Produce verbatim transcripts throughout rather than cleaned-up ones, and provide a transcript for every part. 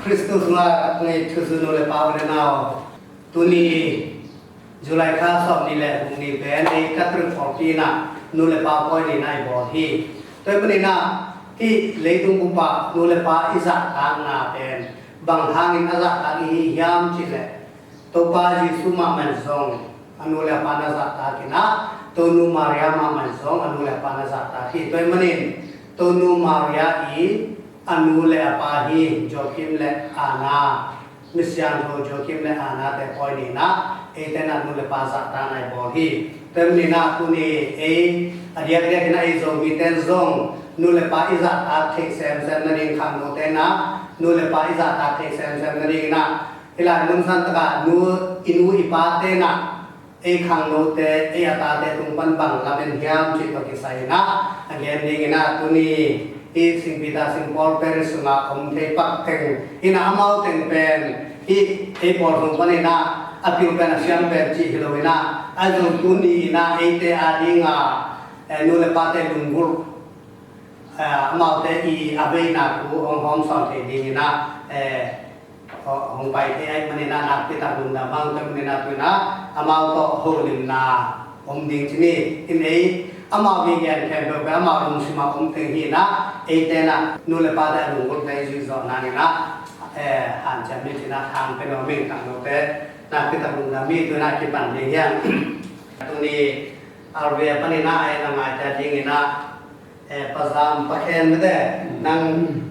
Khristu sungah ngaihsutna nu le pa u le nau, tuni July kha sawmnih le guk ni pen ei Catholic pawlpi in ah nu le pa pawi ni in ah i bawl hi. Tua ahih manin ah hih leitung bup ah nu le pa i zahtakna pen bang hangin a zahtak i hi hiam cih leh, Topa Jesu mahmah in zong a nu le a pa na zahtak in ah, Tonu Maria mahmah in zong a nu le a pa na zahtak hi. Tua ahih manin Tonu Maria i a nu le a pa hi Joachim le Anna, misiangtho Joachim le Anna te pawi ni in ah eite in ah nu le pa zahtakna i bawl hi. Tua ahih manin ah tuni ei a diakdiak in ah ei Zomite in zong nu le pa i zahtak theih semsem nading, khangnote in ah nu le pa i zahtak theih semsem nading in ah, hih lai mun san tak ah nu, i nu i pate in ah ei khangnote, ei a tate tung pan bang lamen hiam cih tawh kisai in ah a gen ding in ah tuni hih St. Peter St. Paul Parish sungah om thei pak teng in ah amau teng pen hih ei pawl sung pan in ah a pil pen a siam pen cih hi lo in ah, ahi zong tuni in ah eite a ding a, eh, nu le pate lunggulh, eh, amaute i a veina thu hong hawmsawn thei ding in ah, eh, hong pai thei ahih manin ah nakpi tak lungdam hang. Tua ahih manin ah tu in ah amau tawh holimna om ding ci ni. In ei amau i gen khempeuh pen amau lungsim ah om teng hi in ah, eite in ah nu le pate a lunggulhna i zuih zawh nading in ah, eh, hanciam ni ci in ah thang pia nuam ing. Khangnote nakpi tak lungdam hi. Tu in ah kipan ding hi hang. Tuni R V A pan in ah ei na ngaite a ding in ah, eh, Pa Zam, Pa Khen mete, nang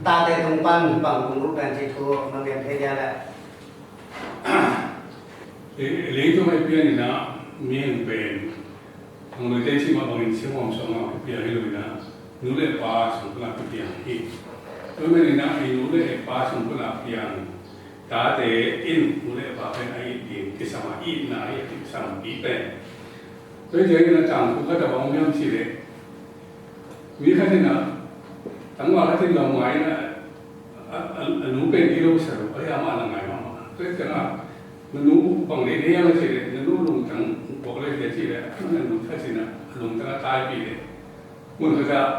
tate tung pan bang lunggulh pen cih thu nong gen thei dia leh. Eh, leitung ah i pian in ah mihing pen khangnote cih mah bangin siang hawmsawn ah i piang hi lo in ah, nu le pa sung pan ah i piang hi. Tua ahih manin ah i nu le pa sung pan ah piang tate in nu le pa pen a it ding kisam a, itna hi a, kisampi pen. Tua hi ciangin a tangthu khat ah bang om hiam cih leh, mi khat in ah, tangval khat in lau ngai in ah, a, a, a nu pen kei lo sa lo, a, amah na ngai mahmah. Tua hi ciangin na nu bang deih na hiam a cih leh, na nu lungtang buak le a cih leh, na nu khat in ah a lungtang a taipih leh, mun khat ah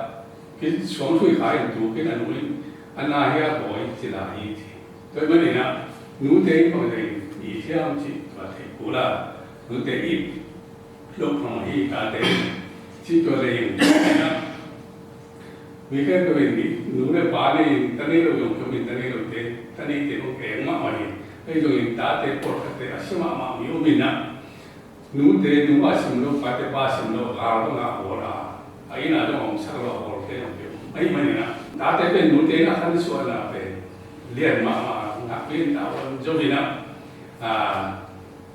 kisuang sui kha in tuk in a nu in, a na hi a bawi ci lai hi ci. Tua ahih manin ah nute in bang zah in it hiam cih tua thei kul a, nute it loh phamawh hi tate, cih tua leh in, mi khempeuh in nu le pa nei in, ta nei lo zong ki om in, ta nei lote, ta neite hong eng mahmah hi. Ahi zongin tate pawlkhatte a sia mahmah mi om in ah, nute nu a sim lo, pate pa sim lo, gal bang a bawl a, a inn ah zong a omsak lo a bawlte zong ki om. Ahih manin ah tate pen nute in a khansuahna pen lian mahmah, nakpi in ta on zo in ah, a,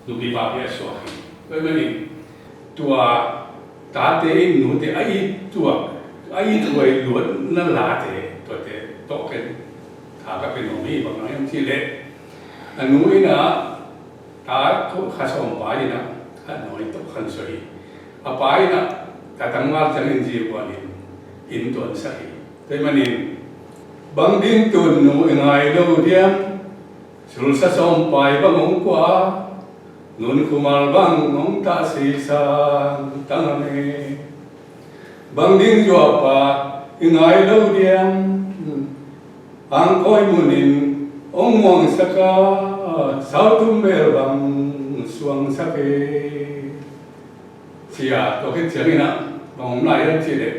nupi papi a suak hi. Tua ahih manin tua tate in nute a it tuak, a it huai luatna late, tuate tawh ken tha ka pia nuam hi. Bang hang hiam cih leh, a nu in ah ta kha sawm, pa in ah kha nawi tawh khansuah hi. A pa in ah ta tangval ciangin zi a guan in inn tuansak hi. Tua ahih manin, bang ding tun nu i ngai lo diam, sulsa sawm pai bang hong kuah a, nun khumal bang hong tah sisang tang a me. Bang ding zuapa i ngai lo diam, angkawi munin hong muangsak a, sautum bel bang suangsak e. Sia, tua khit ciangin ah bang om lai hiam cih leh,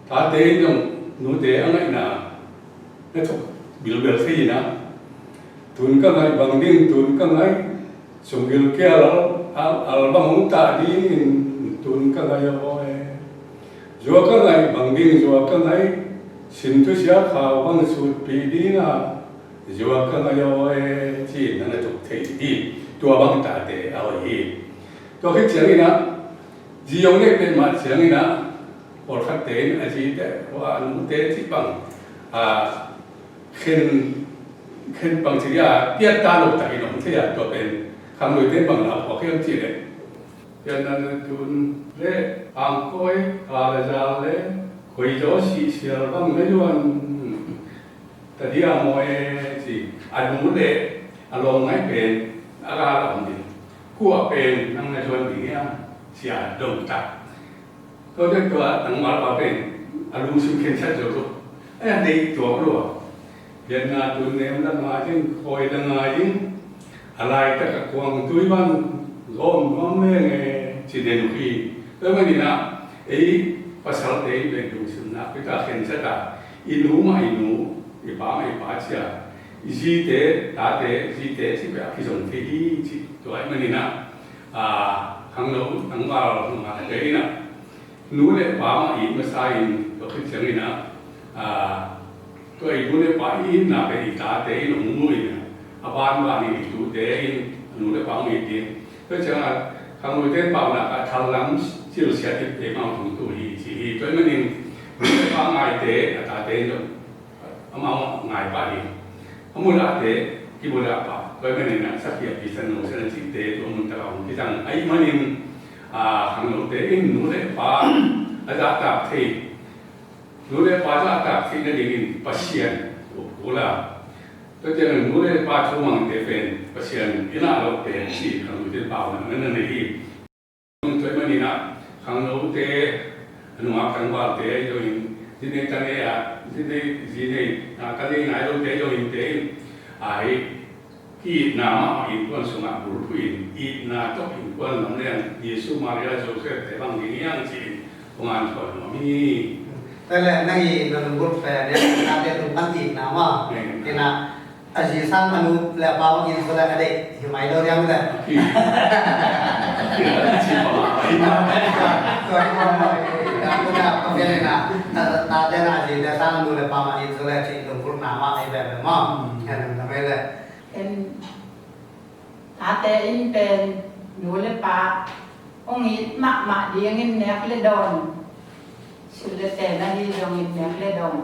tate in zong nute a ngaihna na thuk bilbel thei in ah, tun ka ngaih bang ding, tun ka ngaih, sunggil kial al, al, al bang hong tah dingin tun ka ngaih aw e. Zua ka ngaih bang ding, zua ka ngaih, sin thusia khau bang sutpih ding a, zua ka ngaih aw e, ci-in na na thuk thei hi. Tua bang tate a hoih hi. Tua khit ciangin ah, zi hong neih peuhmah ciangin ah, pawlkhatte in a zite, a nute cih bang, a, khen, khen bang ci a, piatta lo takin om thei a, tua pen khangnoite in bang la phawk hiam cih leh, pianna tun le, angkawi, kal le zal le, khuaizaw sihsial bang na zuan ta dia maw e, ci. A nu le a lawm ngaih pen a gal a om ding. Kua pen nang na zuan ding hiam, ci a dong tak. Tua teh tua tangvalpa pen a lungsim khensat zo lo. A deih tuak lo a. Biakna tun nem la ngai ding, khawi la ngai ding, a laitak a kuang tui bang gawm nuam meng e, ci den uh hi. Tua ahih manin ah, ei pasalte in pen lungsimna pia ta, khensat a, i nu mah i nu, i pa mah i pa ci a, i zite, tate, zite ci peuh a kizong thei hi, ci. Tua ahih manin ah, a, khangno, khangval, khangvalte in ah, nu le pa mah it masa in, tua khit ciangin ah, a, tua i nu le pa i itna pen i tate in hong mu in ah, a banban in i tute in nu le pa hong it ding. Tua ciangin ah, khangnote in paunak ah thallam, cilsiat in pia mah hong tu hi, ci hi. Tua ahih manin nu le pa ngaite, a tate in zong amau ngai pah hi. A mudah te, kimudah pah. Tua ahih manin ah, sakhi a pi, san no, san a cihte tua mun tak ah hong kizang ahih manin, a, khangnote in nu le pa a zahtak thei, nu le pa zahtak theih nadingin Pasian uh kul a, tua ciangin nu le pa thumangte pen Pasian i nah loh pen ci khangnote in paunak na nei hi. Tua ahih manin ah, khangnote, a nungak khangvalte ahi zongin, zi nei ta nei a, zi nei, zi nei, a, ta nei nai lote ahi zongin te in, a, i, i itna mahmah innkuan sungah bulphuh in, itna tawh innkuan lamleng, Jesu, Maria, Joseph te bang ding hi hang ci-in, kong an thuan nuam hi. Tua leh nang i na lunggulh pen, tate tung pan itna mah. Ina, a zi sang a nu le a pa bang it zaw leh a deih hi mai lo diam leh. Tua hi mah, tua hi mah, tua hi mah, tate na a zite sang a nu le pa bang it zaw leh cih lunggulhna mah hi veve maw. Ken tate in pen nu le pa hong it mahmah dingin nek le dawn, sil le ten ahi zongin nek le dawn,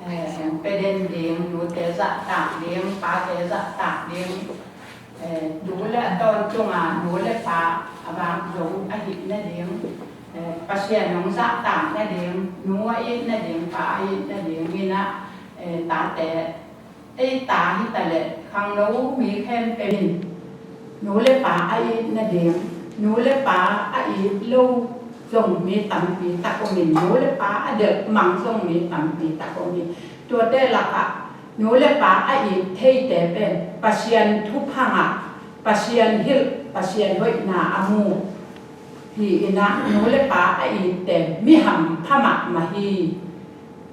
eh, hong pia den ding, nute zahtak ding, pate zahtak ding, eh, nu le a tawntunga nu le pa a vak zo ahih nading, eh, Pasian hong zahtak nading, nu a it nading, pa a it nading in ah, eh, tate, ei ta hi ta leh khangno mi khempeuh in nu le pa a it nading, nu le pa a it lo zong mi tampi tak om in, nu le pa a delh mang zong mi tampi tak om in, tuate lakah nu le pa a it theite pen Pasian thupha ngah, Pasian hilh, Pasian hoihna a mu hi in ah, nu le pa a itte mi hampha mahmah hi.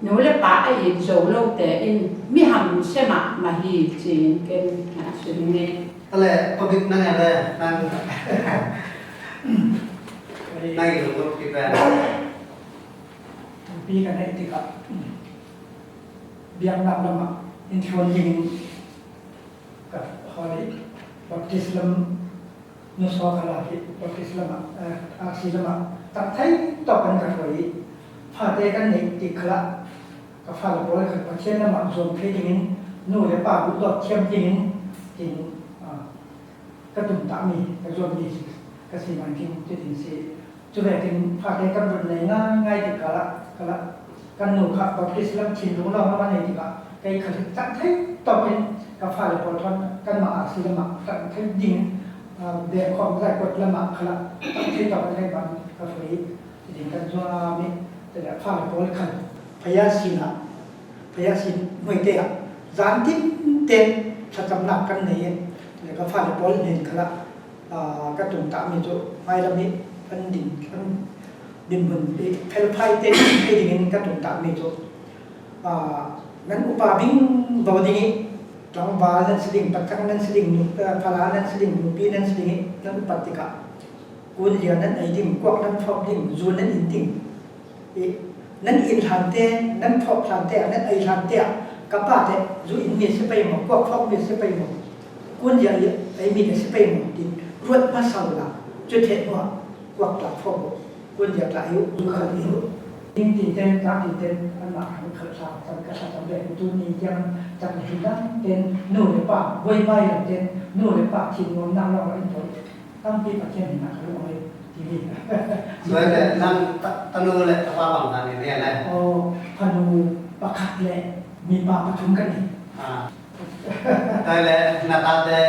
Nu le pa a it zo lote in mi hamsia mahmah hi, ci-in ken na sim ni. Tua leh, Pabik, nang e le, nang, nang i lunggulh kipan. Pi ka neih tikah, biakna lamah in thlun dingin ka hawh hi. Baptist lam, Nu Sawkha lak hi, Baptist lamah, eh, R C lamah, tak thei tawh kan ka hruai hi. Fate kan neih tik khalah, ka fale pawl khat Pathian lamah zuam thei dingin, nu le pa lut lawt thiam dingin, kin, ah, ka tumtah mi, ka zuam mi, ka si man kin, ci ding si. Cu vekin fate kan run nei ngaingai tik khalah, khalah, kan nu kha Baptist lam thinlung lawng lam a nei tikah, kei kha tak thei tawkin ka fale pawl thawn kanmah R C lamah tak thei ding, ah, bengkhawm zaikot lamah khalah tak thei tawk kan hei ban ka fei ding kan zuam i, tua leh fale pawl khan phaya sinah, phaya sin nuaite ah zan tinten thlacamnak kan nei in, tua leh ka fale pawl nen khalah, ah, ka tungtahmi cu hmailam i kan ding, kan dinhmun i felphai te thei dingin ka tungtahmi cu, ah, nan upa bingbaw ding i tlangval nan si ding, patang nan si ding, nu-, ah, fala nan si ding, nupi nan si ding i nan upat tikah kunlia nan ei ding, kuak nan phawk ding, zu nan in ding. I, nan in hlante, nan phawk hlante, nan ei hlante ah, ka pate zu in mi si pei maw, kuak phawk mi si pei maw, kunlia i ei mi si pei maw, tin ruat masa uhla, cu theh hnuah kuak tla phawk uh, kunlia tla i uh, zu khal i uh. Ning tinten, tla tinten, anmah khal khal tla, kan ka tla tam ve, tu ni tiang, tak ni hi lam ten, nu le pa, buai mai lam ten, nu le pa, thin nuam nak lawng in tuan. Tampi Pathian in a ka lung oi ti hi. Tua le nang ta-, tanu le tapa bang ta ni ne le? Oh, panu pakhat le mipa pathum ka ni. Ah. Tua le na tate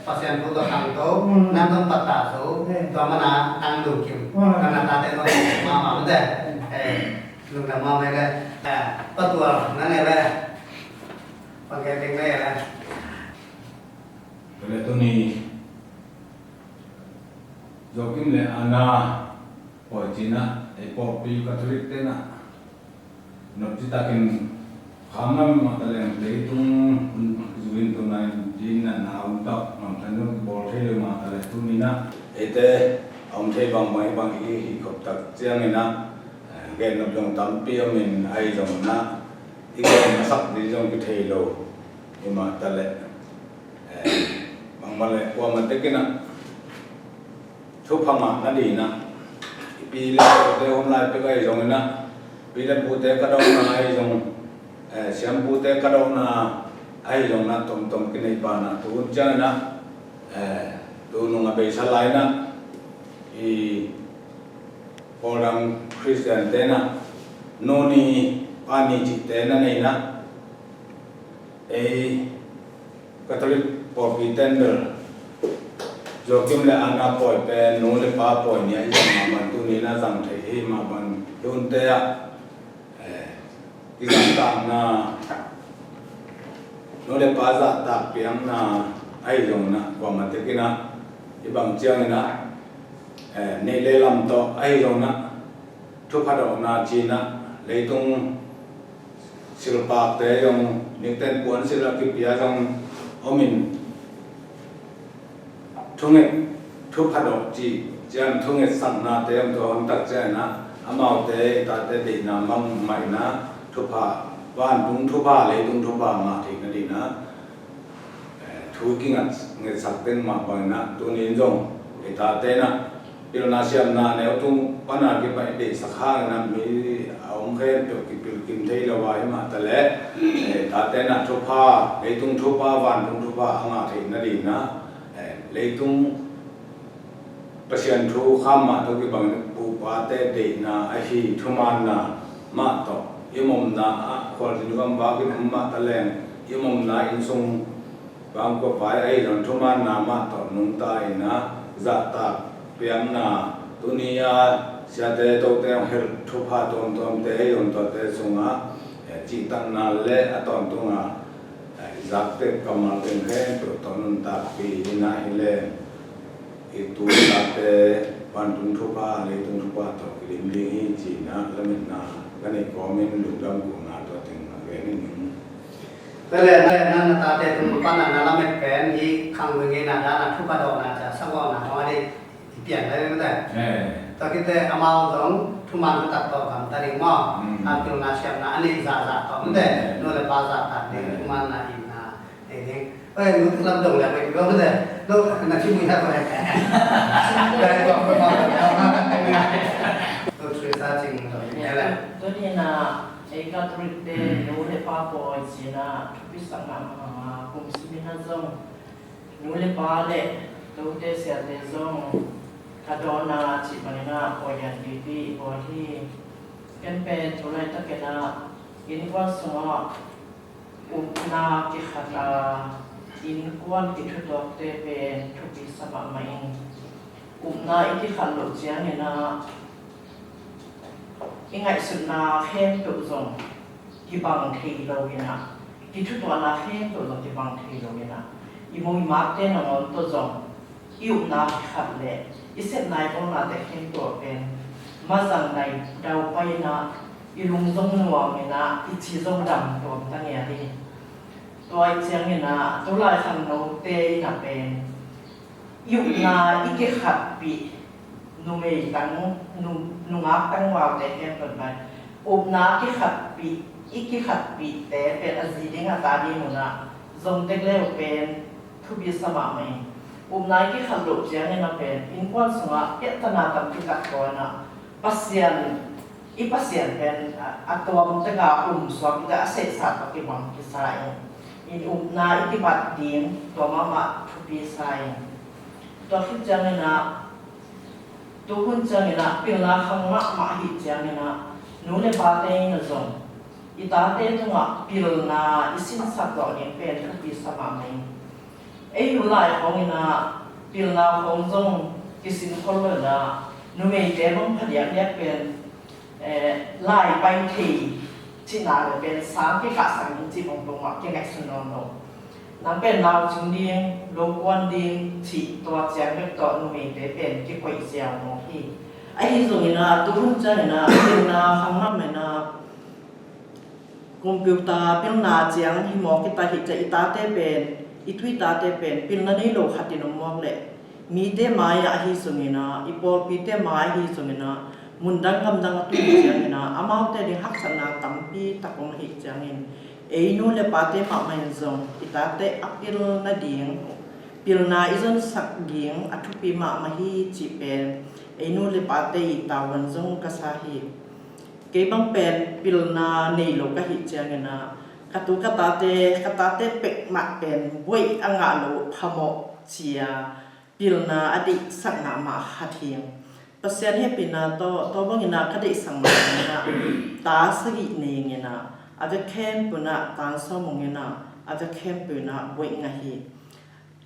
Pasian thu ka khang to, mm, nang dong pat ta so, eh, tua mana nang lungkim. Mm. Nang na tate no ma ma de. Eh, lungdam ma ma le. Eh, patual nang le. Pangkeng ding le la. Tule tuni Joachim le Anna pawi cinah ei pawlpi Catholic tenah nopci takin kham ngam mah taleng leitung hun zuin tunai dinna na um tak ngam than zong kibawl thei lo mah taleng tuninah eite a um thei bangbang i bang i hih khop tak cianginah gen nop zong tampi omin ahi zonginah i gen a sak ding zong kithei lo i mah taleh bangmah le kuamah tekinah thupha ngah nadinah i pi le pute om lai pek ahi zonginah pi le pute ka dawhna ahi zong siampute ka dawhna ahi zonginah tomtom kinei panah tu hun cianginah tu nung a beisa lainah i Pawldang Khristian tenah nuni pani cihte na neinah ei Catholic pawlpi ten bel Joachim le Anna pawi pen nu le pa pawi ni ahi zong mah ban tuni na zang thei hi mah ban hi unte ah kizahtakna nu le pa zahtak piakna ahi zonginah kuamah tekinah i bang cianginah neih le lam tawh ahi zonginah thupha dawhna cinah leitung silpakte zong nikten puan silh a kipia zong omin thunget thupha dawh cih cian thungetsaknate om tua hun tak cianginah amaute i tate deihna mang mah inah thupha vantung thupha leitung thupha ngah theih nadinah thu kingatsak ten mah banginah tunin zong i tatenah pilna siamna neu tung pana kipaih deihsak hanginah mi a om khempeuh kipilkim thei lo a hi mah taleh i tatenah thupha leitung thupha vantung thupha a ngah theih nadinah leitung Pasian thu kham mah tawh kibang pupate deihna ahi thumaanna mah tawh i momna ah khualzin gamvak in om mah taleng i momna innsung bangkua vai ahi zong thumaanna mah tawh nungta inah zahtak piakna tuni a siate tote hong helh thupha tuamtuamte ahi zong tuate sungah cihtakna le a tawntunga zaktek kammal teng khempeuh tawh nuntakpi inah hi leng i tu tate vantung thupha leitung thupha tawh kidim ding hi cinah lametna ka neih kawmin lungdam kohna tua teng a gen in ning. Tua le na na tate tung pan a na lamet pen i khang ngeina dana thupha dawhna ca sagawhna hong a dei. Pian lai mete. Tua kite amau zong thuman tak tawh gamta ding maw? A pilna siamna a neih zahzah tawh mete. Nu le pa zahtak ding thuman na in na nei ding. Oi, nu lam dong le oi mete. Nu na thimui ha ko he. Dai ko ko ko. Tu Teresa Cing dong le. Tuni na ei Catholic te nu le pa pawi cina thupi sak na ma kum simi na zong. Nu le pa le tote siate zong ka dawnna cih bangin ah awian pipi i bawl hi. Ken pen tu laitakin ah innkuan sungah upna kikhat a innkuan kithutuakte pen thupi sa mahmah in, upna i kikhat loh ciangin ah i ngaihsutna khempeuh zong kibang thei lo in ah, kithutuahna khempeuh zong kibang thei lo in ah, i muimakte nangawn tawh zong i upna khat le i sepna i bawnate khempeuh pen mazang nai daupai in ah, i lung zong nuam in ah, i ci zong dam tuam ta ngiat hi. Tua i ciangin ah tulai khangnote in ah pen i upna i kikhatpih numei tang, nu, nungak tangvalte khempeuh pen upna kikhatpih, i kikhatpihte pen a zi ding a ta ding un ah zong tek leu pen thupi sa mahmah in, upna i kikhat loh ciangin ah pen innkuan sungah piahtana tampi tak tawn ah Pasian i Pasian pen a, a tuam tengah um suak i ta a seihsa tawh kibang kisa in, in upna i kibat ding tua mahmah thupi sa in. Tua khit ciangin ah, tu hun ciangin ah pilna khang mahmah ahih ciangin ah nu le pate in ah zong i tate tungah pilna i sinsak zawh ding pen thupi sa mahmah in. Ei nu lai khawng in ah pilna khawng zong kisin khol lo in ah numeite bang phadiakdiak pen eh, lai pai thei Cihna le pen sang kikahsak ding cih hong peuhmah kingaihsun nawn lo. Nang pen nau cing ding, lo kuan ding cih tua ciang bek tawh numeite pen kikoih ziau mawk hi. Ahi zongin ah tu hun ciangin ah pilna khang mahmah in ah computer pilna ciang hi mawk i ta hi ciah i tate pen, i tui tate pen pilna nei lo khat in om mawk leh mite mai-ah ahi zongin ah, i pawlpite mai ahi zongin ah, mundang gamdang a tun ciangin ah amaute ding haksatna tampi tak om ahi ciangin ei nu le pate mahmah in zong i tate a pil nading, pilna i zonsak ding a thupi mahmah hi cih pen ei nu le pate i tavuan zong ka sa hi. Kei bang pen pilna nei lo ka hih ciangin ah ka tu ka tate, ka tate pek mah pen buaih a ngah lo phamawh cia pilna a deihsak mahmah khat hi. Pasian hehpihna tawh tua bangin ah ka deihsak mahmah in ah ta sagih nei ing in ah a vek khempeuh in ah tan sawm ung in ah a vek khempeuh in ah buaih ngah hi.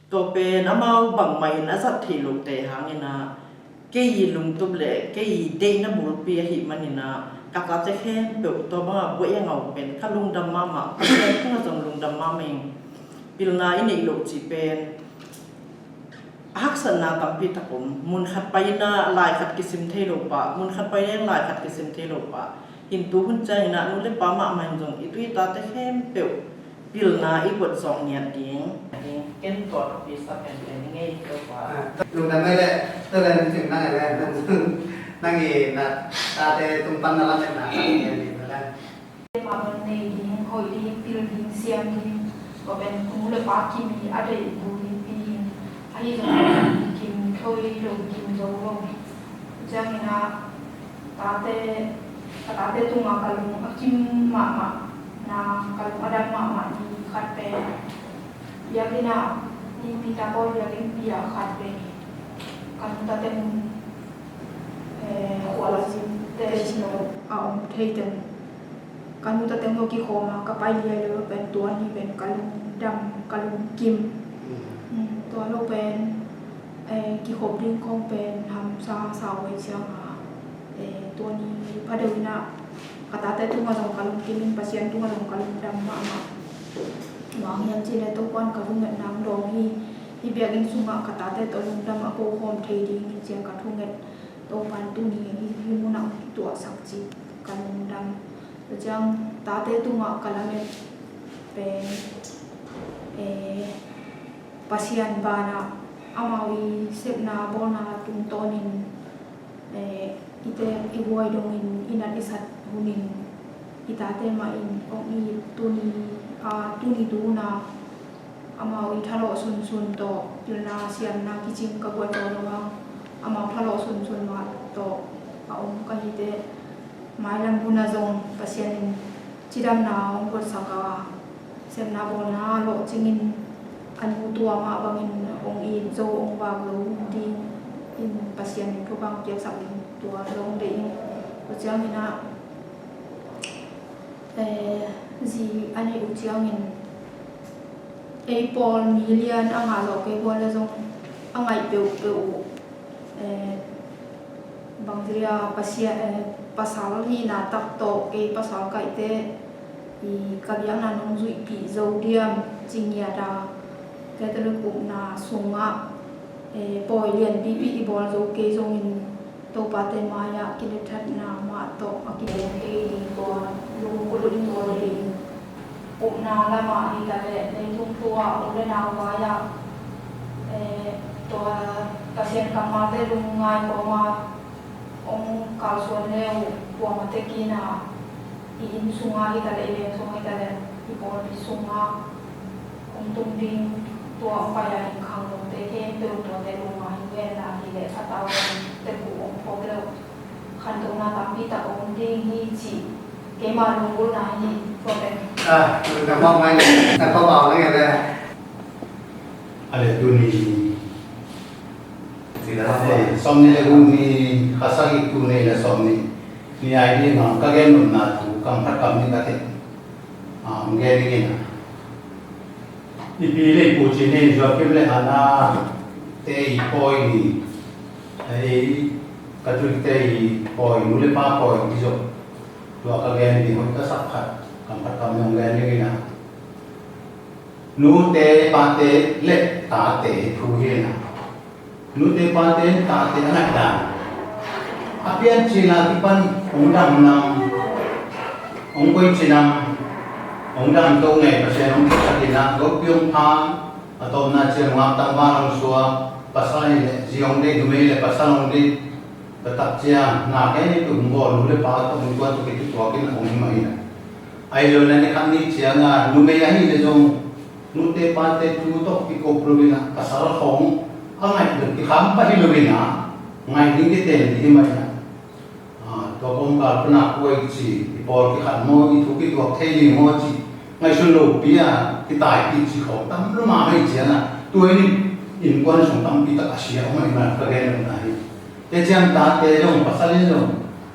Tua pen amau bangmah in a zat theih loh te hangin ah kei i lungtup le kei i deihna bulpi ahih manin ah ka tate khempeuh tua bangah buaih a ngah uh pen ka lungdam mahmah, Pasian tungah zong lungdam mahmah ing. Pilna i neih loh cih pen a haksatna tampi tak om. Mun khat pai in ah lai khat kisim thei lo pah, mun khat pai in ah lai khat kisim thei lo pah. Hin tu hun ciangin ah nu le pa mahmah in zong i tui tate khempeuh pilna i buat zawh ngiat ding. Ken tua thupi sa penpen i ngei Topa. Ah, lungdam mai le, tua le nang cing nang le, nang, nang i na tate tung pan na lametna khat ngiat ding le. Mah bang nei ding, hoih ding, pil ding, siam ding, tua pen nu le pa kim hi a deih bu ding pi ding. Ahi zongin kim thoi lo, kim zo lo. Ciangin ah tate, ka tate tungah ka lung a kim mahmah na, ka lung a dam mahmah ni khat pen biakinn ah, i mi ta pawl biakinn pi ah khat pen ka nu tate mun, eh, khual a zin te sin lo a om thei teng ka nu tate maw kikhawm a ka pai liai lo pen tua ni pen ka lung dam, ka lung kim. Mm, tua lo pen, eh, kikhop ding khawng pen hamsa sa huai ciang a, eh, tua ni pha deuh in ah ka tate tungah zong ka lung kim in, Pasian tungah zong ka lung dam mahmah. Bang hang hiam cih leh Topa'n ka thungetna hong dawng hi. Hih biakinn sungah ka tate tawh lungdam a ko khawm thei ding hi ciang ka thunget, Topa'n tuni hih, hih munah hong tuahsak cih ka lungdam. Tua ciang tate tungah ka lamet pen, eh, Pasian banah amau i sepna bawlna tungtawnin, eh, i teek i huai dongin i nat i sat hunin i tate mah in hong it, tuni, ah, tuni tu hun ah amau i thalawh sunsun tawh pilna siamna kicing ka guat tawh lo hang, amau thalawh sunsun mah tawh a om ka hi teh, mailam hun ah zong Pasian in cidamna hong guatsak a, sepna bawlna lawhcingin a nu tua mah bangin hong it zo, hong vak zo dingin Pasian in thupha hong piaksak ding tua zong deih ing. Tua ciangin ah, eh, zi a neih uh ciangin ei pawl mi lian a ngah zawh kei gual le zong a ngaih peuhpeuh uh, eh, bangzia Pasian, eh, pasal hihna tak tawh kei pasal kaihte i ka biakna nong zuihpih zo diam ci ngiat a, Catholic upna sungah, eh, pawi lianpipi i bawl zo kei zongin Topate mai-ah kilethatna mah tawh a kideng kei ding tua lungkul in tua ding upna lamah hi ta leh, leitung thu-ah u le nau vai-ah, eh, tua Pasian kammalte lungngai kawma hong kalsuan le uh kuamah tekin a, i inn sungah hi ta leh, i veng sungah hi ta leh, i pawlpi sungah hong tung ding tua hong pai a, inn khangnote khempeuh tuate lungngai hi ngen la hi leh, khatau tek uh hong phawk le uh khantohna tampi tak om ding hi cih keima lunggulhna hi. Tua pen. Ah, ka mawk mai, ka mawk mai ngen le. A le tuni. Sawmnih le guk ni, kha sagih, tul nih le sawmnih ni a ding a ka gen nopna thu kam khat kam nih ka thei. A, hong gen ing. I pi le i pu Cin le Joachim le Hana te i pawi ni. Ei Catholic te i pawi, nu le pa pawi ni zong. Tua ka gen ding hoih ka sak khat, kam khat kam nih hong gen ding in ah, nute pate le tate thu hi in ah, nute pate in tate a ngaihdan, a piancil a kipan hong dam nam, hong koici nam, hong dam to ngei, Pasian hong theisak in ah, lopi hong pha, a tawpna ciang ngak tangval hong suak, pasal hi leh zi hong deih, numei hi leh pasal hong deih. Taktak ciang na kei nih tum bawl, nu le pa tawh innkuan tawh kitutuak in a om hi mah in ah. Ahi zongin a ni khat ni ciang a numei ahih leh zong nute pate thu tawh kikop lo in ah, pasal khawng a ngaih lo, kikham pah hi lo in ah, ngaih ding kiten ding hi mah in ah. Ah, tua kawmkal pan a kua i ci, i pawl kikhat maw, i thu kituak thei ding maw ci, ngaihsun lopi a kitai kik ci khawng tam lo mahmah ahih ciang a, tua in innkuan sung tampi tak a sia om ahih man ka gen nopna hi. Tua ciang tate zong, pasal in zong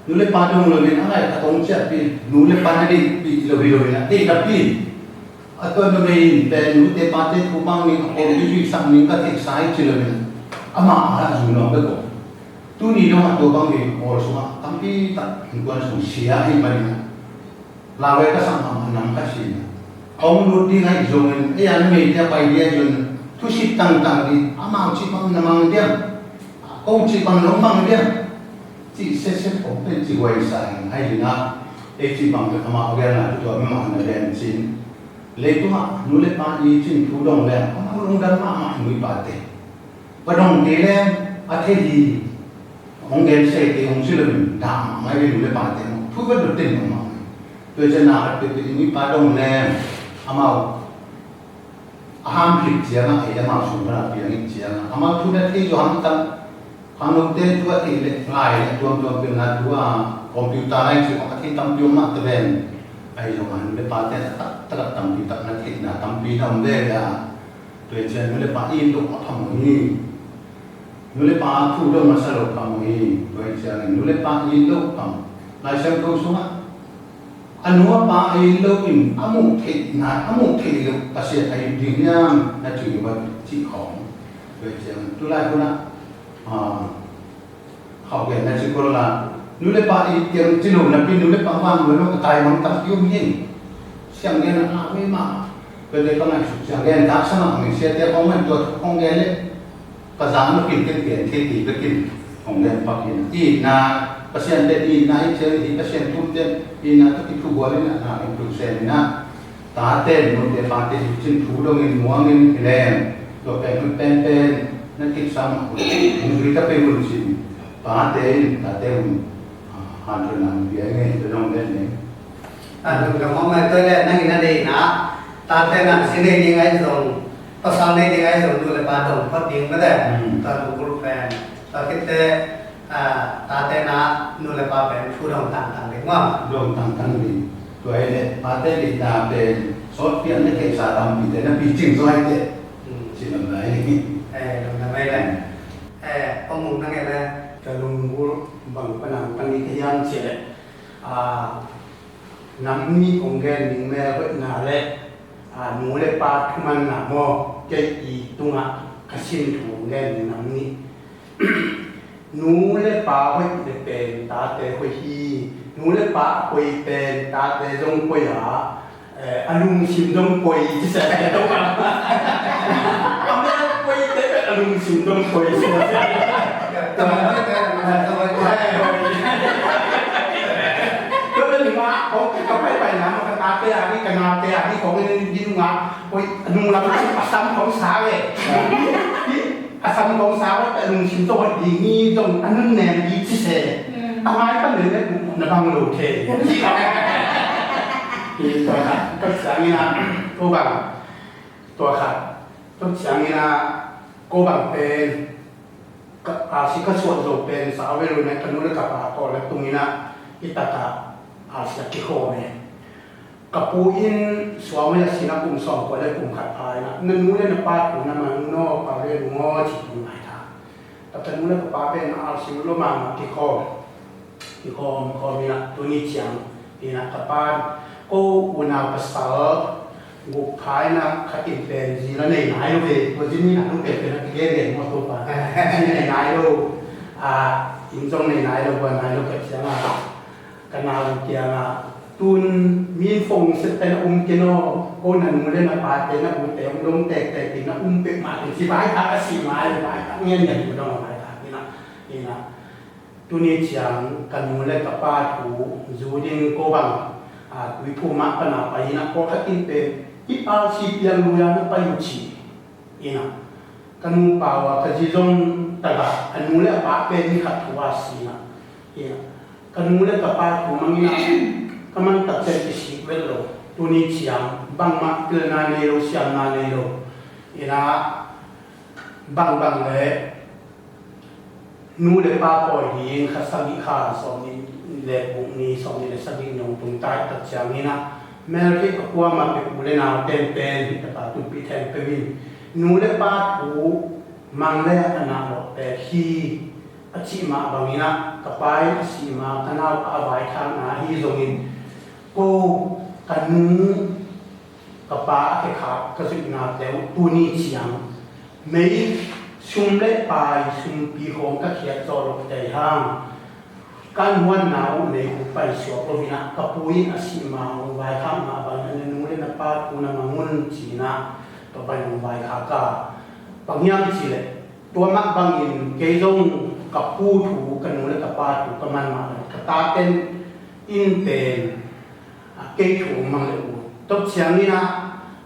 nu le pa dong lo in a ngaih khat hong ciahpih, nu le pa na deihpih lo hi lo in ah, deih napi in, a tua numei in pen nute pate thu mang ning, a pawlpi zuihsak ning ka theihsa hi ci lo in ah, amah a zu nuam bek om. Tuni dong ah tua bang hi, a pawl sungah tampi tak innkuan sung sia ahih manin ah, lau-et ka sak mahmah nam khat hi in ah, a hong lut ding ahih zongin, ei a numei te a pai ding ahih zongin, thusit tangtang ding, amau cih bang na mang diam, ko cih bang nong mang diam, cih sese pong pen ci huai sa in, ahi zongin ah, ei cih bang pen amau gen lai, tua mah na gen cin. Leitungah nu le pa i cin thu dong leng, amau lungdam mahmah, nu le pate. Va dong kei leng a thei hi, hong gen se kei hong ci lo in, dah mahmah hi ve, nu le pate maw. Thu va dot den mahmah hi. Tua ciang na khat peuhpeuh in nu le pa dong leng, amau a ham khit ciangah, ei amau sung pan a piang khit ciangah, amau thu na thei zaw hamtang. Khangnote thu a theih leh ngai leh tuamtuam peuh na, tu a computer lai ci, a thei tampi om mah ta ven. Ahi zongin nu le pate a taktak a tampi tak na theihna tampi na om veve a. Tua ciang nu le pa it loh a phamawh hi. Nu le pa thu dong masa loh phamawh hi. Tua ciangin nu le pa it loh phamawh. Lai Siangtho sungah a nu a pa a it loh in a muh theih nai, a muh theih loh Pasian a it ding hiam na ci uh a, cih khawng. Tua ciangin tu lai hunah, ah, khauh gen na ci kol la, nu le pa it ciang ci lo napi, nu le pa vang lo a tai mang tak hi om hi. Siang gen a ngah vei mah. Tua te ka ngaihsut siang gen tak sa mah, siate khawng man tua khawng gen leh ka zang lo khin ken gen thei kei bekin hong gen pak hi in ah. Itna, Pasian pen itna hi ciang, i Pasian thu pen itna tawh kithubual in ah, na hong tung sem in ah. Tate, nute pate hi cin thu dongin muangin hi leng, tua pen hun penpen na kipsa mah un, hong zui ta pei un cin. Pate in tate hun, ah, hanthawnna hong pia ing ei, tua dong den ning. A lungdam mahmah, tua leh nang in a deihna, tate na si nei ding ahi zong, pasal nei ding ahi zong, nu le pa dong phot ding mah te. Hmm. Tua lungkul pen, tua khit teh, ah, tate na nu le pa pen thu dong tangtang ding maw. Dong tangtang ding. Tua hi leh pate deihna pen sawtpi a na theihsa tampi te na picing zaw hi teh. Hmm. Ci lam lai. Eh, lam lam lai. Eh, Pamung nang e le. Ka lungkul bang pan a tang i ka hiam cih leh, ah, nam nih hong gen ding mel hoihna le, ah, nu le pa thumanna maw, kei i tungah ka sin thu hong gen ding nam nih. Nu le pa hoih le pen tate hoih hi. Nu le pa a poi pen tate zong poi a, eh, a lungsim zong poi ci se ka to ka. A mel poi te pen a lungsim zong poi ci se. Tua pen nga kong ka paipaina ma ka tate a hi, ka nate a hi, kong in din nga, oi, a nung lam a sam kong sa ve. A sam kong sa ve, a lungsim tawh hoih ding hi zong a nunnem hi ci se. Mm. A ngai pan le le na bang lo thei. Tua khat, tua ciangin a, ko bang, tua khat, tua ciangin a, ko bang pen, ka, a, si ka suat zo pen sa ve lo ne, ka nu le ka pa ko le tung in a, i tak a, a, si a kikhawm e. Ka pu in suang a sina kum sawm kua le kum khat pha in a, na nu le na pa thu na mang naw, pa le nu ngaw ci tung lai ta. Ta ka nu le ka pa pen a alsim lo mama kikhawm. Kikhawm, khawm in a tuni ciang in a ka pa ko unau pasal guk pha in a khat in pen zi la nei nai lo ve, tua zi ni na lo pen pen a kigen gen maw tua pa. Zi nei nai lo, a, inn zong nei nai lo, bua nai lo ka ciang a. Ka nau kiangah, tun min phone sette na um kei naw, ko na nu le na pate na ute hong dong tektek in na um pek mah teh ci, vaikhak a si mai, vaikhak ngian ngian ko dong vaikhak ina, ina. Tuni ciang ka nu le ka pa thu zu ding ko bang, a, Tuiphum ah ka na pai ina, ko khat in pen i pa si piang lu ya na pai u ci. Ina, ka nupa uh a, ka zi zong tagah, a nu le a pa pen ni khat thu a si ina. Ina, ka nu le ka pa thu mang ina, ka man tak ciang kisik vet lo. Tuni ciang bangmah pilna nei lo, siamna nei lo. Ina, bangbang le nu le pa pawi ding kha sagih, kha sawmnih le guk ni, sawmnih le sagih ni hong tung ta i tak ciangin ah, meltheih a kuamah pek u le nau tenpen hi taka tunpih theng peuh in, nu le pa thu mang le a na lawh pek hi a cih mah bangin ah, ka pa in a sih ma ka naupa a vaikhakna ahi zongin, ko ka nu ka pa a khekhak ka zuihna teuh tuni ciang mei sum le pai sumpi khawng ka khiat zawh loh tei hang, kan huanna uh nei uh pai suak lo in ah, ka pu in a sih ma hong vaikhak mah bangin a, na nu le na pa thu na mang un ci in ah, tua pai hong vaikhak a. Bang hiam cih leh tua mah bangin kei zong ka pu thu, ka nu le ka pa thu ka man mah bangin ka taten in pen a, kei thu mang le uh. Tua ciangin ah,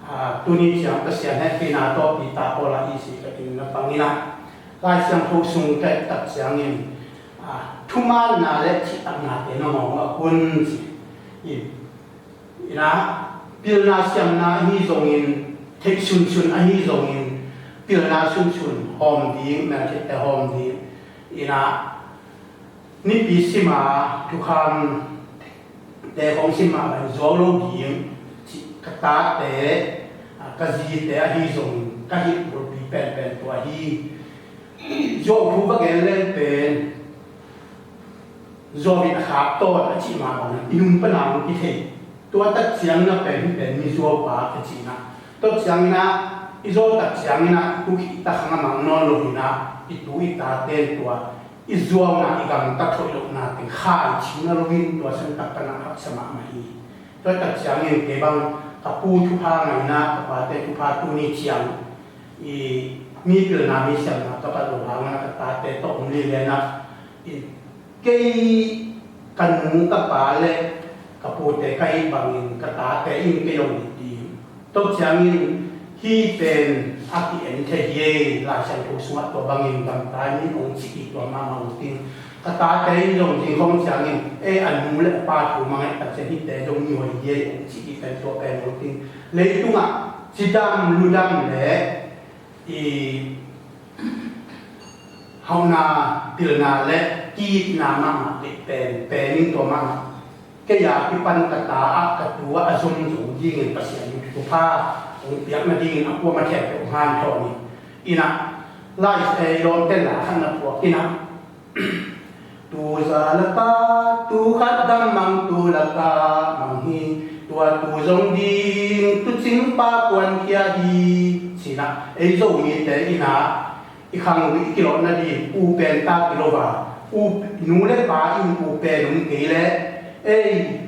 a, tuni ciang Pasian hehpihna tawh Peter Paul a i si ka tin na pang in ah, Lai Siangtho sung ka et tak ciangin, a, thumanna le cihtakna te na mawng a kun ci. In, in ah, pilna siamna ahi zongin, theih sunsun ahi zongin, pilna sunsun hawm ding, meltheihte hawm ding. In ah, nipi sima thukham te khawng sima ban zuau lo ding, ci, ka tate, a, ka zite ahi zong ka hilh bulpi penpen tua hi. Zuau thu va gen leng pen, zuau in a khak tawt a cih mah bang i nung pana hong kithei. Tua tak ciang na pen hi pen mi zuau pa ka cihna. Tua ciangin ah, i zuau tak ciangin ah, i tu khih tak hang a mang nawn lo in ah, i tu i tate tua i zuauna, i gamtat hoih lohna teng khai cihna lo in, tua sung tak pan a haksa mahmah hi. Tua tak ciangin kei bang ka pu thupha ngaihna, ka pate thupha tuni ciang i mi pilna, mi siamna ka pat lo hangin ah ka tate tawh om lilena, i kei ka nu ka pa le ka pute ka hih bangin ka tate in kei hong it ding. Tua ciangin hih pen a ki-en thei hi ei, Lai Siangtho sungah tua bangin gamta in hong ci kik tua mahmah uh ding. Ka tate in zong zing khawng ciangin, ei, a nu le a pa thu mangngilh tak ciang hihte zong mi hoih hi ei hong ci kik pen tua pen hong ding. Leitungah cidam ludam le i hauhna, pilna le ki-itna mahmah deih pen, pen in tua mahmah. Kei a kipan ka ta ah ka tu ah a zom zo dingin Pasian in thupha hong piak nadingin a kuamah khempeuh hong hanthawn ni. In ah, Lai, eh, lawmte la khat na phuak in ah, tu za laka, tu khat dam mang, tu laka mang hi, tua tu zong ding, tu cing pa kuankhia hi, ci-in ah, ei Zomite in ah, i khang uh i kilawh nading, u pen ta kilo va, u, nu le pa in u pen um kei leh, ei,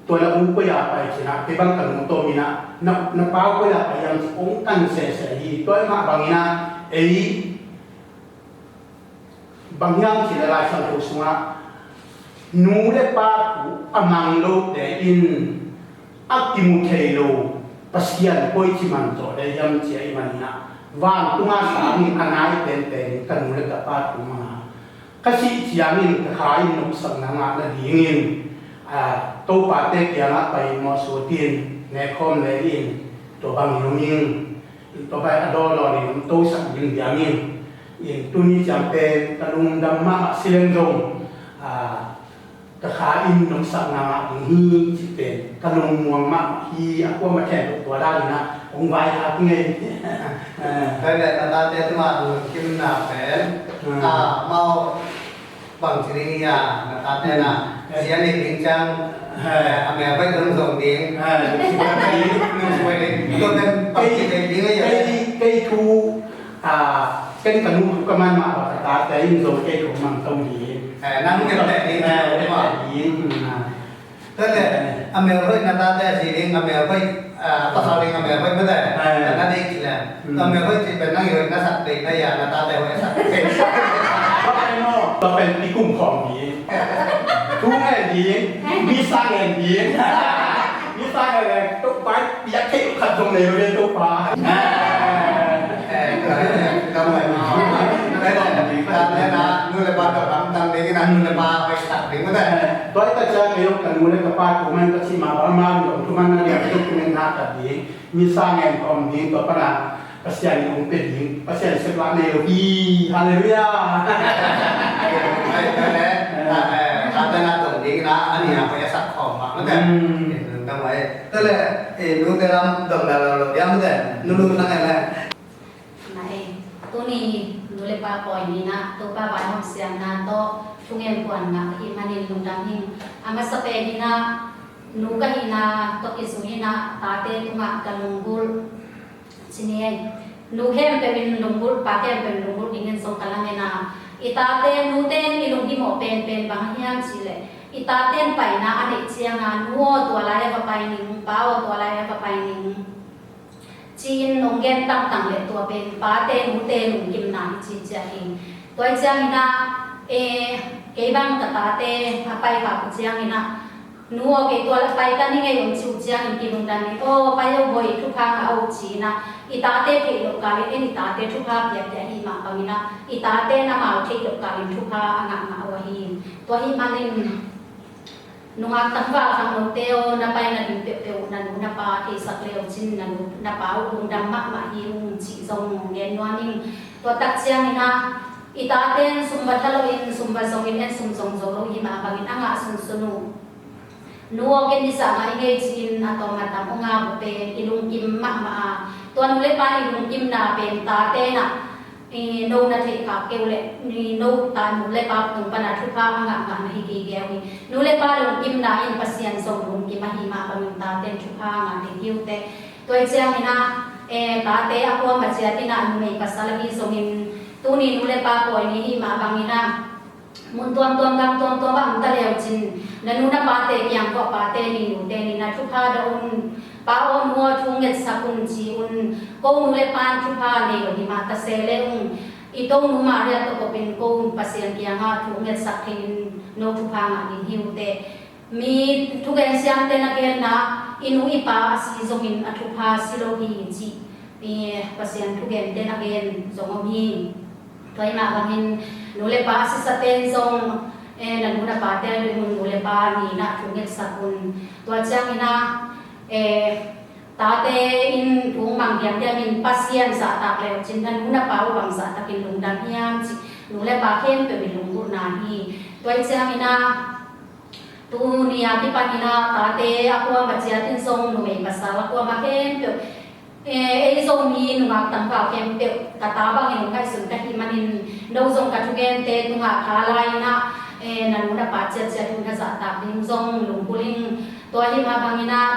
tua na u koi a pai ci-in ah, kei bang ka nu tawm in ah, na, na pa koi a pai hiam ci hong kan sese hi, tua mah bangin ah, ei, bang hiam cih leh Lai Siangtho sungah nu le pa thu a mang lote in a kimu thei lo Pasian koici man zawh lel hiam ci ahih manin ah, vantung a sang in a nai penpen in ka nu le ka pa thu mang a, ka sih ciangin ka kha in nopsakna ngah nadingin, a, topate kiangah pai mawhsutin, nekkhawm le in, tua bangin om ing. Tua bai a dawdaw in hong tosak ding biang in, in tuni ciang pen ka lungdam mahmah si leng zong, a, ka kha in nopsakna ngah ding hi cih pen ka lungmuang mahmah hi. A kuamah khempeuh tua dan in ah hong vaikhak ing ei. Tua leh na tate tungah lungkimna pen, hmm, a, amau bangci ding hi a, na tate na. Hmm. Zia nih ding ciang, eh, a mel bai zong zong ding. Eh, lungsim bai ding. Lungsim bai ding. Tua pen bangci ding ding hi a. Kei, kei thu, ah, ken ka nu thu ka man mah bang ka tate in zong kei thu mang to ding. Eh, nang ngen teh ding. Eh, ngen teh ding. Hmm, ah. Tua leh a mel hoih na tate a zi ding, a mel hoih, a, pasal ding a mel hoih mate. Eh. Na deih cih leh. Mm. A mel hoih cih pen nang i hoih na sak deih na hia, na tate hoih a sak deih. Tua pen no, tua pen i kum khawm ding. Thu ngen ding, misa ngen ding. Misa ngen leh Topa i piak theih khat zong nei lo ding Topa. Eh, tua leh, tua leh, tua leh, nu le pa tawh kamtang ding in a, nu le pa hoih sak ding mate. Tua hi ta ciang kei zong ka nu le ka pa thu man ka cih mah bang, amau zong thu man na ding a, thu ngen na ka ding, misa ngen ka om ding, tua pan a Pasian in hong pia ding, Pasian seplah nei lo hi. Halleluiah. Ai, tua leh, eh, tate na tong ding na, a nih a hoih a sak khawm mah mate. Mm. Tua leh, eh, nute lam dong da lo lo diam mate, nu lu na ngen leh. Nai, tuni nu le pa pawi ni-in ah, Topa vaihawm siangna tawh thungen kuan ngah ka hih manin lungdam ing. A masa pen in ah, nu ka hihna tawh kizui in ah, tate tungah ka lunggulh. Ci ni ei, nu khempeuh in lunggulh, pa khempeuh in lunggulh dingin zong ka lamen a. I tate, nute in i lunggulh mawh penpen bang hiam cih leh, i tate in paina a neih ciang a, nu aw tua lai a va pai ning, pa aw tua lai a va pai ning, ci-in hong gen tangtang leh tua pen pate nute lungkimna hi ci ciat hi. Tua hi ciangin ah, eh, kei bang ka tate a pai khak uh ciangin ah, nu aw kei tua leh pai ta ning ei hong ci uh ciangin kilungdam in, aw pai aw bawi, thupha ngah aw ci-in ah, i tate theih loh kal in en i tate thupha piakpiak ahih mah bangin ah, i tate in amau theih loh kal in thupha a ngah ngah uh ahi. Tua ahih manin, nungak tangval khangnote aw, na paina ding peuhpeuh na nu na pa theisak le uh cin, na nu na pa uh lungdam mahmah hi ung cih zong gen nuam ing. Tua tak ciangin ah, i tate in sum va tha lo in, sum va zong in, en sum zong zo lo hi mah bangin a ngah sunsun uh, nu aw ken nisa ngah ing ei ci-in a tawm a tam hong ngak uh pen i lungkim mahmah a. Tua nu le pa i lungkimna pen tate in ah, i no na theih khak kei uh leh, i no ta nu le pa tung pan a thupha a ngah ngah na hi kei kei uh hi. Nu le pa lungkimna in Pasian zong lungkim ahih mah bangin tate in thupha a ngah ding hi uh teh. Tua hi ciangin ah, eh, tate a kuama ciat in ah numei pasal ahi zongin, tuni nu le pa pawi ni ahih mah bangin ah, mun tuamtuam gam tuamtuam ah om ta le uh cin, na nu na pate kiang khua pate ni, nute ni na thupha dawh un, pa aw nu aw thu ngetsak un ci un. Ko nu le pa in thupha nei lo hi mah ta se le ung, i to nu Maria tawh kop in ko Pasian kiangah thu ngetsak thei in, no thupha ngah ding hi uh teh. Mi thugen siamte na genna, i nu i pa a si zongin a thupha si lo hi cih, i Pasian thugente na gen zong om hi. Tua ahih mah bangin nu le pa a sisate in zong, eh, na nu na pate a ding un nu le pa ni-in ah thu ngetsak un. Tua ciangin ah, eh, tate in thu mang diamdiam in Pasian zahtak le uh cin na nu na pa uh bang zahtakin lungdam hiam cih nu le pa khempeuh in lunggulhna hi. Tua hi ciangin ah, tuni a kipanin ah tate a kuama ciat in zong numei pasal a kuama khempeuh, eh, ei Zomi nungak tangval khempeuh ka ta bangin hong ngaihsun ka hih manin, no zong ka thugente tungah tha la-in ah, eh, na nu na pa ciatciat uh na zahtak ding zong lunggulh ing. Tua ahih mah bangin ah,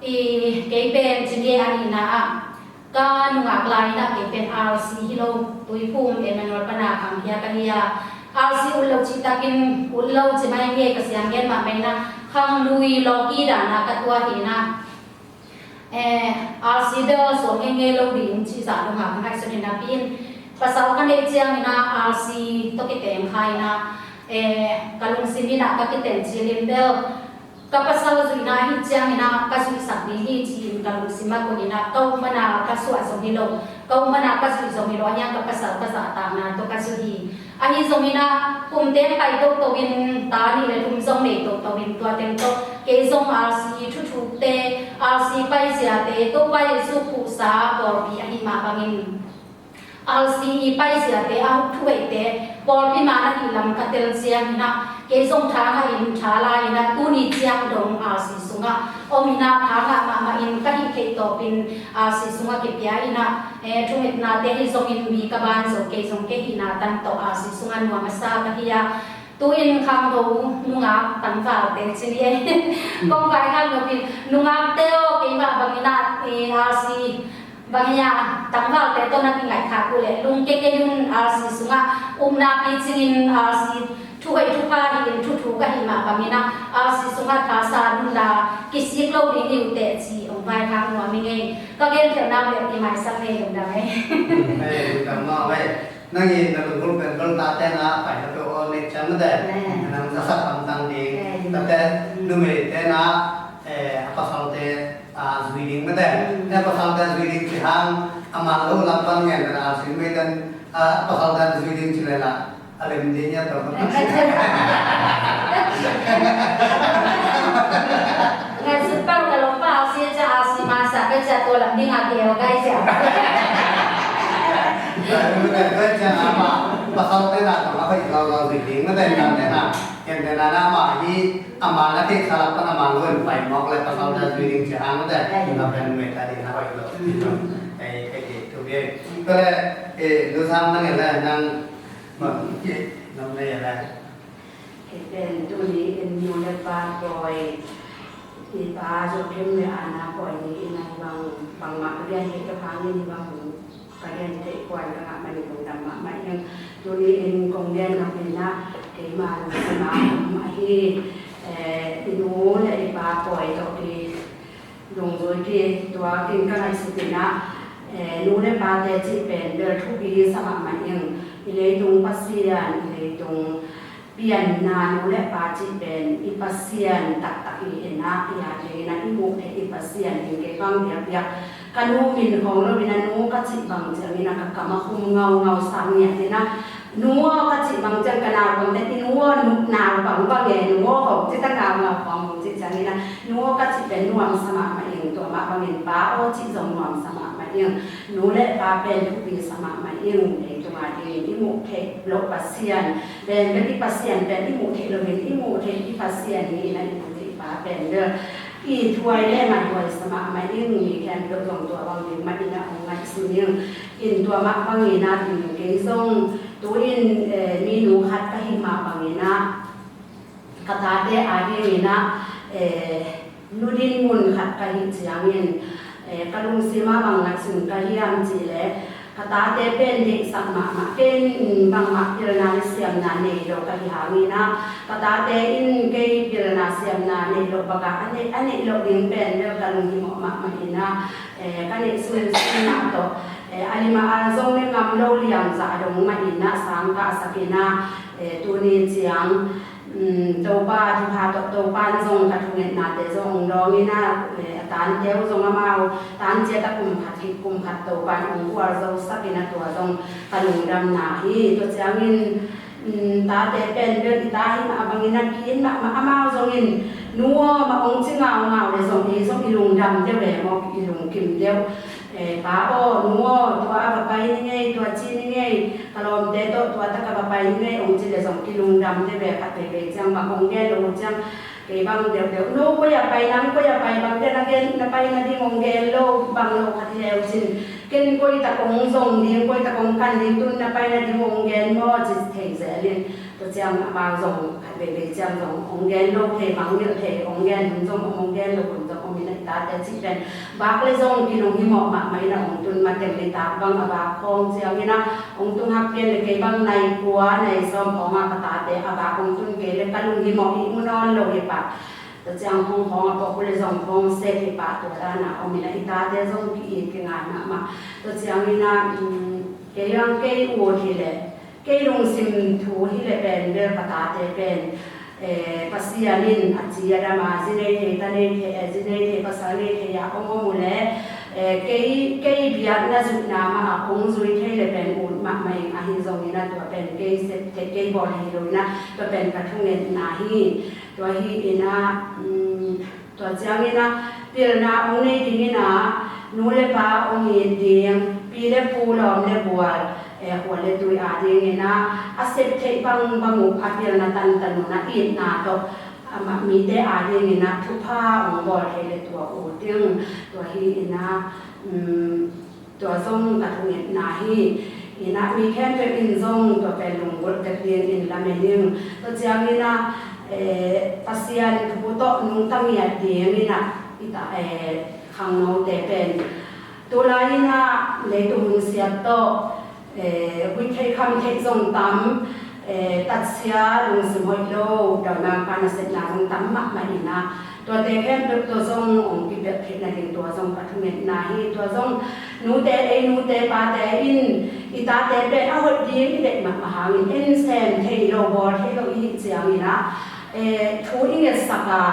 i kei pen ci ni ei, a nihna ah, ka nungak lai-in ah kei pen R C hi lo, Tuiphum Emmanuel pan a khangkhia ka hi a, R C ut lo cih takin ut lo ci mai hi ei, ka siam gen mahmah in ah, khanglui lawki dan a ka tuah hi in ah, eh, R C bel suak ngeingei lo ding cih zah dongah ka ngaihsun hi napi-in, pasal ka neih ciangin ah R C tawh kiteng kha in ah, eh, ka lungsim in ah ka kiteng cil in bel, ka pasal zuihna ahih ciangin ah ka zuihsak ding hi ci-in ka lungsim ah koih in ah, ka up man a ka suah zong hi lo, ka up man a ka zuih zong hi lo, ahi hang ka pasal ka zahtakna tawh ka zuih hi. Ahi zongin ah kum teng pai toto in, ta nih le thum zong nei toto in, tua teng tawh kei zong R C thuthukte, R C paiziate, Topa Jesu khuhsa pawlpi ahih mah bangin, R C i paiziate a thuhoihte pawlpi man ahih lam ka tel ciangin ah, kei zong tha ngah in, tha la-in ah, tuni ciang dong R C sungah om in ah, tha ngah mahmah in, ka hih theih tawpin R C sungah kipia in ah, eh, thungetnate hi zongin mi ka ban zo, kei zong kei hihna tan tawh R C sungah nuam a sa ka hi a, tu-in khangno nungak tangvalte ci ni ei. Kong vaikhak nopin, nungakte aw, keimah bangin ah, eh, R C bang hi a, tangvalte tawh na kingaihkhak uh leh lungkia kei un. R C sungah upna picingin, R C thuhoih thupha hi-in, thuthuk ahih mah bangin ah, R C sungah thasa kisik lo ding hi uh teh ci hong vaikhak nuam ing ei. Ka gen khelhna uh leh i maisak ngei, lungdam ei. Ei, lungdam mah ei. Nang in na lunggulh pen bel tate na pai na peuh aw nek ciang mate. Nang zasak hamtang ding. Tate numeite na, eh, a pasalte a zui ding mate. Eh, a pasalte a zui ding ci hang a man lo lam pan ngen na a zui mei ten, a pasalte a zui ding ci le la a lem ding ya tawh. Ngai sut pau ka lawm pa a si cia a si ma sa ka cia tua lam ding a kei a gai cia. Tua cia a ma pasal te na tawh a hoih lo lo zui ding na te na te na. Ken te na na ma hi a ma na te sa lak pan a ma lo in pai mawk le pasal te zui ding cia a na te. Na pen me ta ding a hoih lo. Ei, ei, ei, tu bi. Tua le, eh, lu sang nang le nang Bang i nam nei a lai. Kei pen tuni in nu le pa pawi, i pa Zo Khem le Ana pawi ni in a hi bang, bangmah ka gen theih ka phang in hi bang, ka gen theih kuan ka ngah man i lungdam mahmah ing. Tuni in kong gen nop in ah keima lungsim a om ahi, eh, i nu le i pa pawi tawh ki Dungzui ki tua kin ka ngaihsut in ah, eh, nu le pate cih pen bel thupi sa mahmah ing. I leitung Pasian, i leitung pianna nu le pa cih pen i Pasian taktak hi in ah, i a ding in ah i muh theih i Pasian in kei bang biakbiak ka nu min khawng lo in ah nu ka cih bang ciang in ah ka kam a khum ngaungau sa ngiat in ah, nu aw ka cih bang ciang ka naupangte i nu aw, nu, naupang bang e, nu aw khawng cih ta ngaungau khawng cih ciang in ah, nu aw ka cih pen nuam sa mahmah ing, tua mah bangin pa aw cih zong nuam sa mahmah ing. Nu le pa pen thupi sa mahmah ing, leitung a dingin i muh theih loh Pasian pen, pen i Pasian pen i muh theih loin i muh theih i Pasian hi in ah i muh theih pa pen bel i thuai le ngaihhuai sa mahmah ing, mi khempeuh zong tua bang ding mah in ah hong ngaihsun ing. In tua mah bangin ah, in kei zong tu-in, eh, minu khat ka hih mah bangin ah, ka tate a dingin ah, eh, nu dinmun khat ka hih ciangin, eh, ka lungsim ah bang ngaihsun ka hiam cih leh, ka tate pen deihsak mahmah, kei in bangmah pilna le siamna nei lo ka hih hangin ah, ka tate in kei pilna siamna nei lo bak ah, a neih, a neih loh ding pen bel ka lunghimawh mahmah in ah, eh, ka neih sunsun ah tawh, eh, a lim a al zong le ngam lo liang zah dong mah in ah sang kahsak in ah, eh, tuni ciang, um, Topa thupha tawh Topa in zong ka thungetnate zong hong dawng in ah, eh, a tante uh zong amau tan ciat a kum khat hih kum khat Topa in hong gualzosak in ah tua zong ka lungdamna hi. Tua ciangin, um, tate pen bel i ta hi mah bangin ah ki-it mahmah, amau zongin nu aw mah hong ci ngaungau le zong ei zong i lungdam deuh le maw, i lungkim deuh. Eh, pa aw, nu aw, tua a va pai ni ngei, tua ci ni ngei, ka lawmte tawh tua tak a va pai ni ngei hong ci le zong ki lungdam deuh ve. Khat veivei ciang bang hong gen lo uh ciang, kei bang deuhdeuh, no koi a pai, nang koi a pai, bang den a gen na pai nading hong gen lo, bang lo khat hi le uh cin, ken koi tak hong zong ding, koi tak hong kan ding, tun na pai nading hong gen maw ci thei zel in. Tua ciang amau zong khat veivei ciang zong hong gen lo thei, mangngilh thei, hong gen hun zong om, hong gen lo hun zong om in ah, i tate cih pen vak le zong kilunghimawh mahmah in ah hong tun mateng, nitak bang a vak khawng ciangin ah hong tung hak pian le kei bang nai kua nai sawm khawng ah ka tate a vak hong tun kei le ka lunghimawh i mu nawn lo hi pah. Tua ciang hong khawng a pawh kul le zong hong sek hi pah, tua dan a om in ah i tate zong ki-it kingai mahmah. Tua ciangin ah, um, kei bang kei ut hi le kei lungsim thu hi le pen bel ka tate pen, eh, Pasian in a ci a dam a, zi nei thei, ta nei thei, eh, zi nei thei, pasal nei thei a hong om uh le, eh, kei, kei biakna zuihna mah a hong zui thei le pen ut mahmah ing, ahi zongin ah tua pen kei sep thei, kei bawl thei lo in ah tua pen ka thungetna hi. Tua hi in ah, um, Tua ciangin ah, pilna hong nei dingin ah, nu le pa hong it ding, pi le pu, lawm le bual, eh, khua le tui a dingin ah, a sep theih bangbang uh a pilna tantan un ah itna tawh, amah mite a dingin ah thupha hong bawl thei le tua ut ding, tua hi in ah, um, Tua zong ka thungetna hi. In ah mi khempeuh in zong tua pen lunggulh tek dingin lamen ing. Tua ciangin ah, eh, Pasian thupha tawh nungta ngiat dingin ah, i ta, eh, khangnote pen tulai in ah leitung hun siat tawh, eh, huih theih kham theih zong tam, eh, tatsia, lungsim hoih lo, dawnampa nasepna zong tam mahmah in ah, Tuate khempeuh tua zong hong kipelh theih nading tua zong ka thungetna hi. Tua zong nute, ei nute pate in i tate pen a hoih ding i deih mahmah hangin en sem thei lo, bawl thei lo i hih ciangin ah, eh, thu i ngetsak a,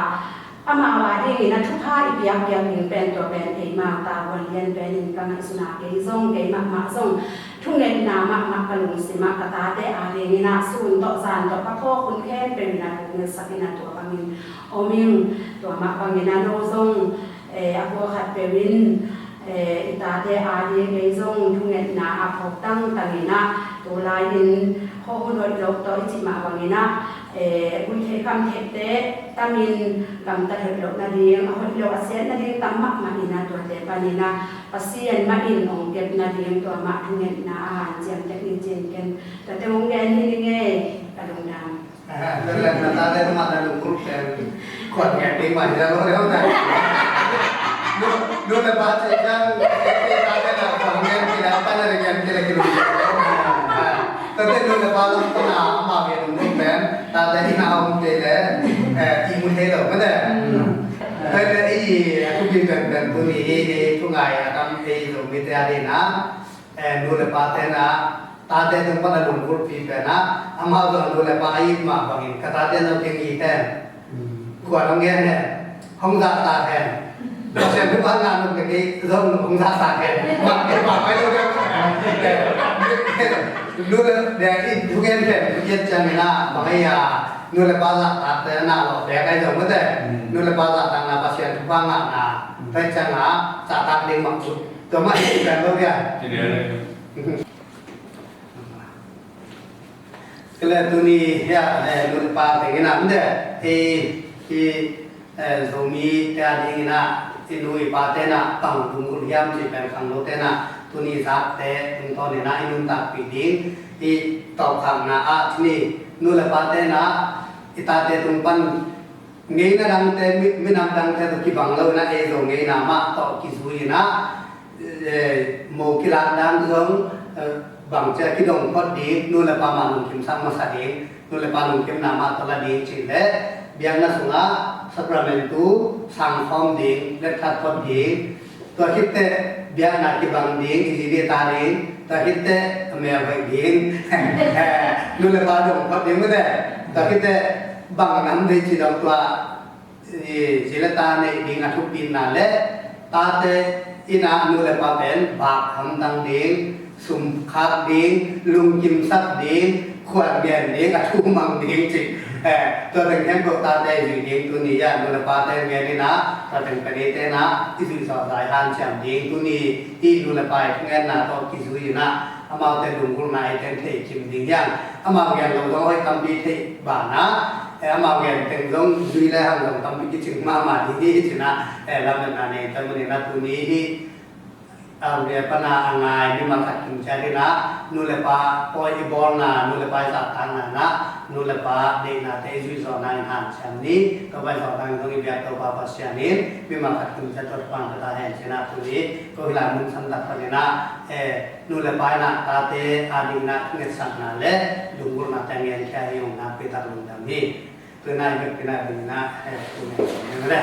amau a dingin a thupha i piakpiak ding pen tua pen eimau tavuan lian pen in ka ngaihsun a, kei zong, kei mahmah zong thungetna mahmah ka lungsim ah ka tate a dingin ah sun tawh zan tawh ka phawk hun khempeuh in a thu ngetsak in a tua bangin om ing. Tua mah bangin a no zong, eh, a kua khat peuh in, eh, i tate a ding ei zong thungetna a phawk tangtang in ah tu lai-in khuahun hoih lo tawh i cih mah bangin ah, eh, vui theih kham theihte tamin gamtat hoih loh nading, a hoih lo a siat nading tam mahmah in ah tuate panin ah Pasian mah in hong kep nading tua mah thungetna a hanciam tek ni cin ken tuate hong gen hi ning ei. Ka lungdam. Tua leh na tate tungah na lunggulh pen khuat ngen ding mah hi lo deuh na. Nu, nu le pa cih ciang tate na khuat ngen kei leh, pa na ngen kei leh kilunggulh. Tate nu le pa lam pana amau i lunggulh pen tate inn ah om kei leh, eh, ihmu thei lo mah te. Tua leh i a thupi penpen tuni hi, i thungai a tam ei Zomite a dingin ah, eh, nu le pate na tate tung pan a lunggulhpi pen ah amau zong nu le pa a it mah bangin ka tate no keng it hen. Khuan hong gen hen, hong zahtak hen. Pasian thupha ngah nop le kei zong hong zahtak hen. Mah kei mah pai lo kei. Nu le, de i thugen hen, thugen ciangin ah bang ei a nu le pa zahtakte na lawh pek ai zong mah te. Nu le pa zahtakna Pasian thupha ngahna pai ciangin ah zahtak ding mah cu. Tua mah hi pen lo dia. Kei leh tuni hi a, eh, nu le pa teng in ah, mah te, hei, hei, eh, Zomite a dingin ah, i nu i pate na bang lunggulh hiam cih pen khangnote na tuni zakte tungtawn in ah i nuntakpih ding, i tawpkhakna ah cih ni, nu le pate na i tate tung pan ngeina dangte, mi, minam dangte tawh kibang lo in ah ei Zo ngeina mah tawh kizui in ah, eh, mo kilak dan zong, eh, bangci a kidong phot ding, nu le pa mah lungkimsak masa ding, nu le pa lungkimna mah tawh la ding cih leh biakna sungah sakramentu sang khawm ding, letthat phot ding, tua khit teh biakna kibang ding, i zi i ta ding, tua khit teh a mel hoih ding. Nu le pa dong phot ding mah te. Tua khit teh bang nam deih ci dong tua, i zi le ta neih ding a thupina le tate in ah nu le pa pen bak hamtang ding, sum khak ding, lungkimsak ding, khuan gen ding, a thu mang ding cih. Eh, tua teng khempeuh tate zui ding tuni a, nu le pate gen in ah, tua teng pen eite na i zuih zawh zai hanciam ding tuni i nu le pa i thungetna tawh kizui in ah, amaute lunggulhna eite in thei kim ding hi hang. Amau gen lo zong hoih tampi thei banah, eh, amau gen teng zong zui le hang zong tampi kicing mahmah ding hi ci in ah, eh, lametna nei ta manin ah tuni hi. Amau bia pana a ngai mimal khat kim ciat in ah, nu le pa pawi i bawlna, nu le pa i zahtakna in ah, nu le pa deihnate i zuih zawhna in hanciam ni. Tua pai zawhna in zong i biak Topa Pasian in mimal khat kim ciat tawh pang ka ta hen ci in ah tuni ko hi lai mun san tak pan in ah, eh, nu le pa in ah tate a dingin ah thungetsakna le lunggulhnate a ngen khia hi ung nakpi tak lungdam hi. Tu in ah i biakpiakna dingin ah, eh, tu in ah le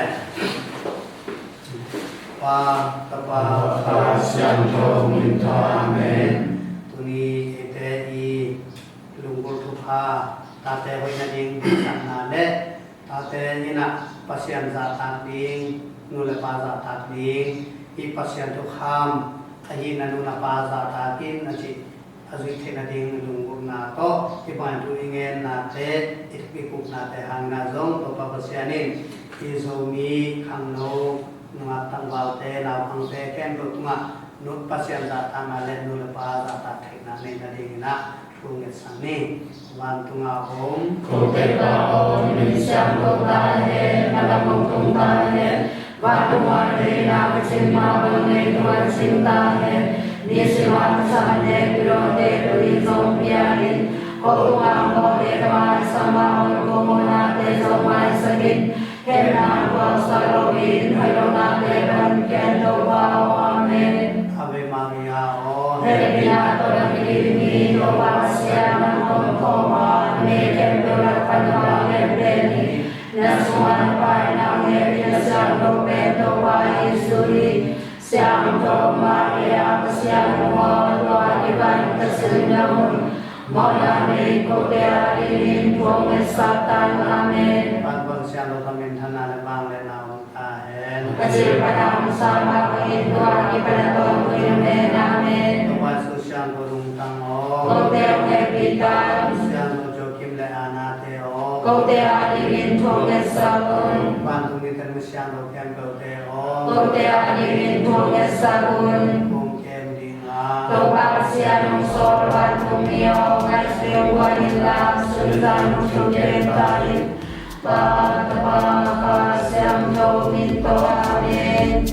Pa, Tapa, Kha Siangtho min tawh, amen. Tuni eite i lunggulh thupha, tate hoih nading sakna le tate in ah Pasian zahtak ding, nu le pa zahtak ding, i Pasian thukham ahihna nu na pa zahtak in a cih a zuih theih nading lunggulhna tawh i bantu i ngennate, i thupha i puknate hangin ah zong Topa Pasian in i Zomi khangno nungak tangvalte, nauphangte khempeuh tungah nu Pasian zahtakna le nu le pa zahtak theihna nei nadingin ah thu ngetsak ni. Vantung a om kote Pa aw, na min siangtho ta hen, na lam hong tung ta hen. Vantung a na deihna a cin mah bang ei tungah cin ta hen. Nisim a na sangte pilawte tuni zong pia in. Ko tungah mawhte tawh a na sam a, ko mawhnate zong maisak in. Hehna na puaksak loin, hoih lohnate pan khia in Topa aw. Amen. Ave Maria aw. Hehpihna tawh na kidim hi, Topa Pasian nang tungah khawm a, mi khempeuh lak pan na Pa khempeuh hi. Na sungah na Pa in nang hehpih Lo pen Topa Jesu hi. Siangtho Maria, Pasian aw, tua i van ka sundang un, mawhna nei kote adingin thong ngetsak tan. Amen. Pasian Topa min thana le bang le na um ta hen. Pasian Topa na um sa bangin tua i pan a tawntung amen. Amen. Topa Jesu siangtho lungtang aw, kote hong hehpih ta in. Siangtho Joachim le Anna te aw, kote adingin thong ngetsak un. Vantung mite siangtho khempeuh te aw, kote adingin thong ngetsak un. Kong kem ding a, Topa Pasian hong sawl vantung mi aw, ngaihsut hong guan inla, sunzan hong thong kem ta in. Pa, Tapa, Kha Siangtho min tawh. Amen.